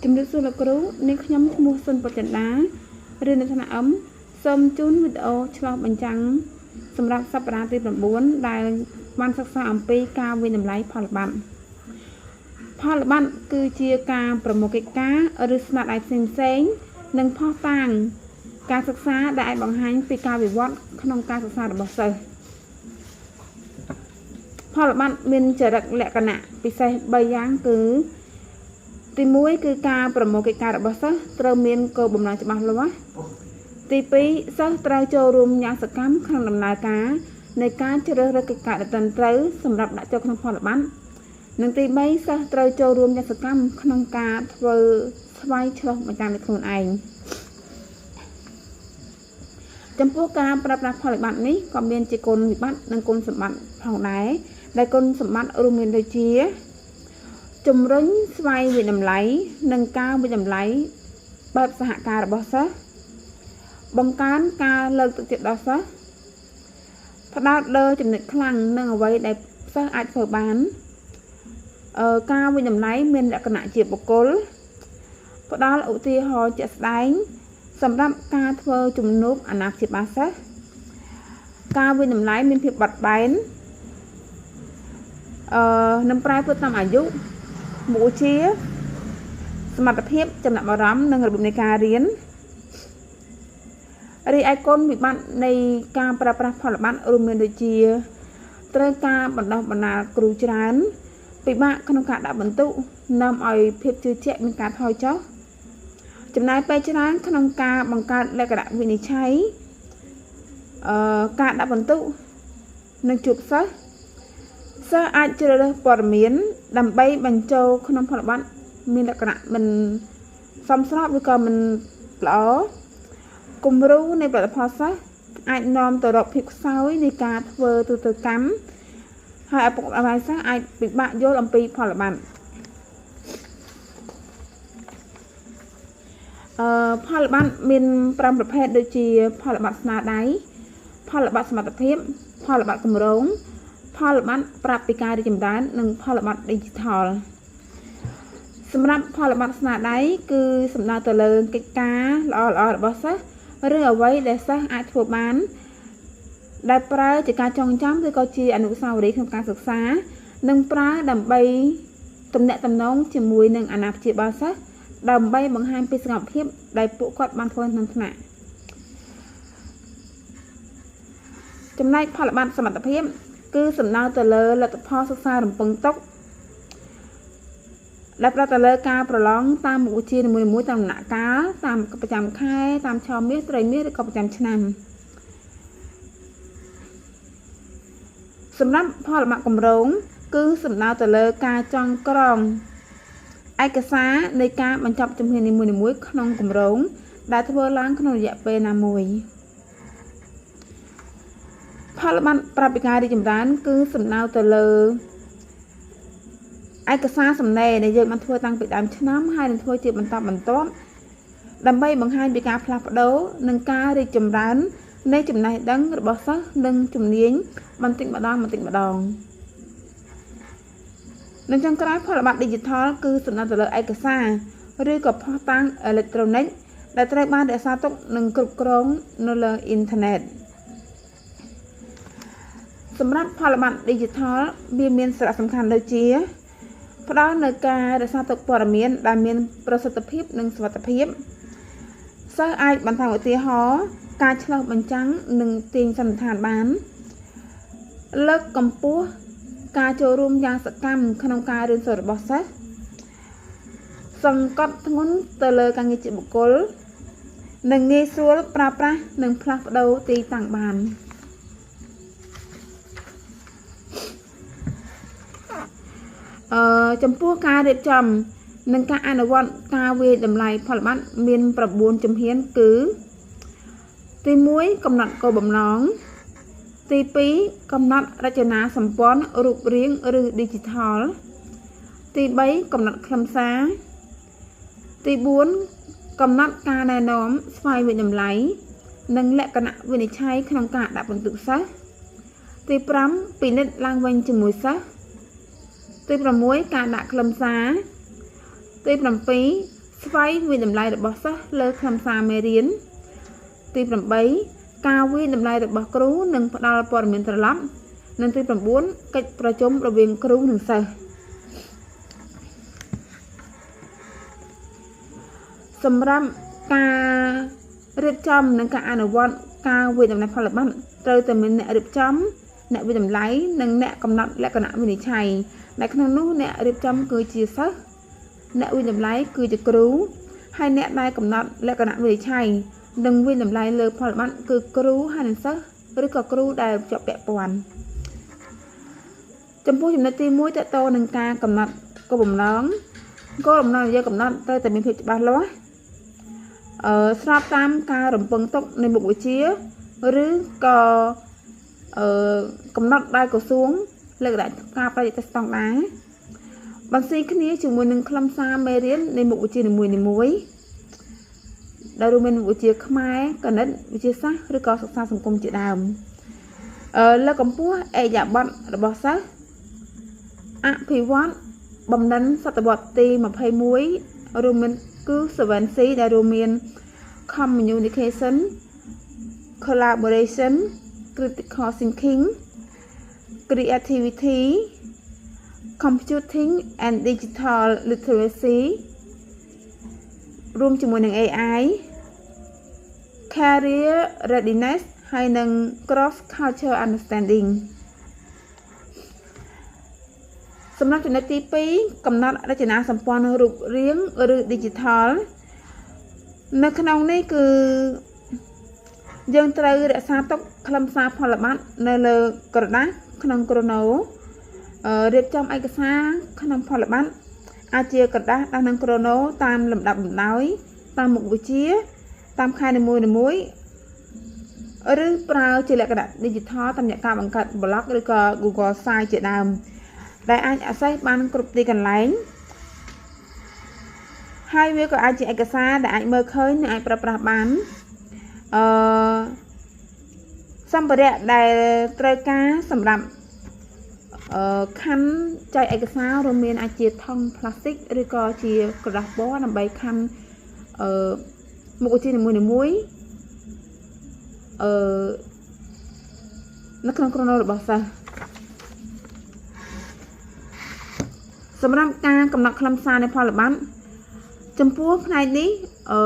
ជំរាបសួរលោកគ្រូនាងខ្ញុំឈ្មោះសុនបចិន្តារៀននៅថ្នាក់ M សូមជូនវីដេអូឆ្លុះបញ្ចាំងសម្រាប់សប្តាហ៍ទី9ដែលបានសិក្សាអំពីការវាយតម្លៃផលប័ត្រផលប័ត្រគឺជាការប្រមូលកិច្ចការឬស្នាដៃផ្សេងផ្សេងៗនិងភស្តុតាងការសិក្សាដែលអាចបង្ហាញពីការវិវត្តក្នុងការសិក្សារបស់សិស្សផលប័ត្រមានចរិតលក្ខណៈពិសេស3យ៉ាងគឺទី1គឺការប្រមូលកិច្ចការរបស់សិស្សត្រូវមានគោលបំណងច្បាស់លាស់ទី2សិស្សត្រូវចូលរួមយ៉ាងសកម្មក្នុងដំណើរការនៃការជ្រើសរើសកិច្ចការដែលត្រឹមត្រូវសម្រាប់ដាក់ចូលក្នុងផលប័ត្រនិងទី3សិស្សត្រូវចូលរួមយ៉ាងសកម្មក្នុងការធ្វើស្វ័យឆ្លុះបញ្ចាំងដោយខ្លួនឯងចំពោះការប្រើប្រាស់ផលប័ត្រនេះក៏មានជាគុណវិបត្តិនិងគុណសម្បត្តិផងដែរដែលគុណសម្បត្តិរួមមានដូចជាជំរុញស្វ័យវិតម្លៃនិងការវិតម្លៃបែបសហការរបស់សិស្សបង្កើនការលើកទឹកចិត្តដល់សិស្សផ្ដោតលើចំណុចខ្លាំងនិងអ្វីដែលសិស្សអាចធ្វើបានអឺការវិតម្លៃមានលក្ខណៈជាបុគ្គលផ្ដល់ឧទាហរណ៍ជាក់ស្ដែងសម្រាប់ការធ្វើជំនួបអាណាព្យាបាលសិស្សការវិតម្លៃមានភាពបត់បែនអឺនឹងប្រែប្រួលតាមអាយុមុខវិជ្ជាសមត្ថភាពចំណាប់អារម្មណ៍និងរបៀបនៃការរៀនរីឯគុណវិបត្តិនៃការប្រើប្រាស់ផលប័ត្ររួមមានដូចជាត្រូវការបណ្ដោះបណ្ដាលគ្រូច្រើនពិបាកក្នុងការដាក់បន្ទុកនាំឲ្យភាពជឿជាក់មានការថយចុះចំណាយពេលច្រើនក្នុងការបង្កើតលក្ខណៈវិនិច្ឆ័យអឺការដាក់បន្ទុកនិងជួបសិស្សសិស្សអាចជ្រើសរើសព័ត៌មានដើម្បីបញ្ចូលក្នុងផលប័ត្រមានលក្ខណៈមិនសមស្របឬក៏មិនល្អគំរូនៃផលិតផលសិស្សអាចនាំទៅរកភាពខ្សោយនៃការធ្វើទូទៅកម្មហើយឪពុកម្ដាយសិស្សអាចពិបាកយល់អំពីផលប័ត្រអឺផលប័ត្រមាន5ប្រភេទដូចជាផលប័ត្រស្នាដៃផលប័ត្រសមត្ថភាពផលប័ត្រគម្រោងផលប័ត្រប្រាប់ពីការរីកចម្រើននិងផលប័ត្រ Digital សម្រាប់ផលប័ត្រស្នាដៃគឺសំដៅទៅលើកិច្ចការល្អៗរបស់សិស្សឬអ្វីដែលសិស្សអាចធ្វើបានដែលប្រើជាការចងចាំឬក៏ជាអនុស្សាវរីយ៍ក្នុងការសិក្សានិងប្រើដើម្បីទំនាក់ទំនងជាមួយនឹងអាណាព្យាបាលសិស្សដើម្បីបង្ហាញពីសកម្មភាពដែលពួកគាត់បានធ្វើក្នុងថ្នាក់ចំណែកផលប័ត្រសមត្ថភាពគឺសំដៅទៅលើលទ្ធផលសិក្សារំពឹងទុកដែលផ្ដោតទៅលើការប្រឡងតាមមុខវិជ្ជានីមួយៗតាមដំណាក់កាលតាមប្រចាំខែតាមឆមាសត្រីមាសឬក៏ប្រចាំឆ្នាំសម្រាប់ផលប័ត្រគម្រោងគឺសំដៅទៅលើការចងក្រងឯកសារនៃការបញ្ចប់ជំហាននីមួយៗក្នុងគម្រោងដែលធ្វើឡើងក្នុងរយៈពេលណាមួយផលប័ត្រប្រាប់ពីការរីកចម្រើនគឺសំដៅទៅលើឯកសារសំណេរដែលយើងបានធ្វើតាំងពីដើមឆ្នាំហើយនឹងធ្វើជាបន្តបន្ទាប់ដើម្បីបង្ហាញពីការផ្លាស់ប្ដូរនិងការរីកចម្រើននៃចំណេះដឹងរបស់សិស្សនិងជំនាញបន្តិចម្ដងបន្តិចម្ដងនិងចុងក្រោយផលប័ត្រ Digital គឺសំដៅទៅលើឯកសារឬក៏ភស្តុតាងអេឡិចត្រូនិកដែលត្រូវបានរក្សាទុកនិងគ្រប់គ្រងនៅលើអ៊ីនធឺណិតសម្រាប់ផលប័ត្រ Digital វាមានសារៈសំខាន់ដូចជាផ្ដល់នូវការរក្សាទុកព័ត៌មានដែលមានប្រសិទ្ធភាពនិងសុវត្ថិភាពសិស្សអាចបន្ថែមឧទាហរណ៍ការឆ្លុះបញ្ចាំងនិងទាញសន្និដ្ឋានបានលើកកម្ពស់ការចូលរួមយ៉ាងសកម្មក្នុងការរៀនសូត្ររបស់សិស្សសង្កត់ធ្ងន់ទៅលើការងារជាបុគ្គលនិងងាយស្រួលប្រើប្រាស់និងផ្លាស់ប្ដូរទីតាំងបានអឺចំពោះការរៀបចំនិងការអនុវត្តការវាយតម្លៃផលប័ត្រមាន9ជំហានគឺទី1កំណត់គោលបំណងទី2កំណត់រចនាសម្ព័ន្ធរូបរាងឬ Digital ទី3កំណត់ខ្លឹមសារទី4កំណត់ការណែនាំស្វ័យវិតម្លៃនិងលក្ខណៈវិនិច្ឆ័យក្នុងការដាក់បន្ទុកសិស្សទី5ពិនិត្យឡើងវិញជាមួយសិស្សទី6ការដាក់ខ្លឹមសារទី7 ស្វ័យវាយតម្លៃរបស់សិស្សលើខ្លឹមសារមេរៀនទី8ការវាយតម្លៃរបស់គ្រូនិងផ្ដល់ព័ត៌មានត្រឡប់និងទី9កិច្ចប្រជុំរវាងគ្រូនិងសិស្សសម្រាប់ការរៀបចំនិងការអនុវត្តការវាយតម្លៃផលប័ត្រត្រូវតែមានអ្នករៀបចំអ្នកវាយតម្លៃនិងអ្នកកំណត់លក្ខណៈវិនិច្ឆ័យដែលក្នុងនោះអ្នករៀបចំគឺជាសិស្សអ្នកវាយតម្លៃគឺជាគ្រូហើយអ្នកដែលកំណត់លក្ខណៈវិនិច្ឆ័យនិងវាយតម្លៃលើផលប័ត្រគឺគ្រូហើយនិងសិស្សឬក៏គ្រូដែលជាប់ពាក់ព័ន្ធចំពោះចំណុចទី1តទៅនឹងការកំណត់គោលបំណងគោលបំណងដែលយើងកំណត់ត្រូវតែមានភាពច្បាស់លាស់ស្របតាមការរំពឹងទុកនៃមុខវិជ្ជាឬក៏កំណត់ដោយក្រសួងលើកដាក់ការបរិយាស្តង់ដារបន្ស៊ីគ្នាជាមួយនឹងខ្លឹមសារមេរៀននៃមុខវិជ្ជានីមួយៗដែលរួមមានមុខវិជ្ជាខ្មែរគណិតវិទ្យាសាស្ត្រឬក៏សិក្សាសង្គមជាដើមលើកកម្ពស់ឥរិយាបថរបស់សិស្សអភិវឌ្ឍបំណិនសតវត្សទី21រួមមានគឺ 7C ដែលរួមមាន communication collaboration critical thinking creativity computing and digital literacy រួមជាមួយនឹង AI career readiness ហើយនិង cross culture understanding សម្រាប់ចំណុចទី2កំណត់រចនាសម្ព័ន្ធរូបរាងឬ digital នៅក្នុងនេះគឺយើងត្រូវរក្សាទុកខ្លឹមសារផលប័ត្រនៅលើក្រដាសក្នុងក្រណូរៀបចំឯកសារក្នុងផលប័ត្រអាចជាក្រដាសដាក់ក្នុងក្រណូតាមលំដាប់លំដោយតាមមុខវិជ្ជាតាមខែនីមួយៗឬប្រើជាលក្ខណៈ digital តាមរយៈការបង្កើត blog ឬក៏ Google Site ជាដើមដែលអាច access បានគ្រប់ទីកន្លែងហើយវាក៏អាចជាឯកសារដែលអាចមើលឃើញនិងអាចប្រើប្រាស់បានអឺសម្ភារៈដែលត្រូវការសម្រាប់ខណ្ឌចែកឯកសាររួមមានអាចជាថង់ប្លាស្ទិកឬក៏ជាក្រដាសពណ៌ដើម្បីខណ្ឌអឺមុខវិជ្ជានីមួយៗអឺនៅក្នុងក្រុមរបស់សិស្សសម្រាប់ការកំណត់ខ្លឹមសារនៃផលប័ត្រចំពោះផ្នែកនេះអឺ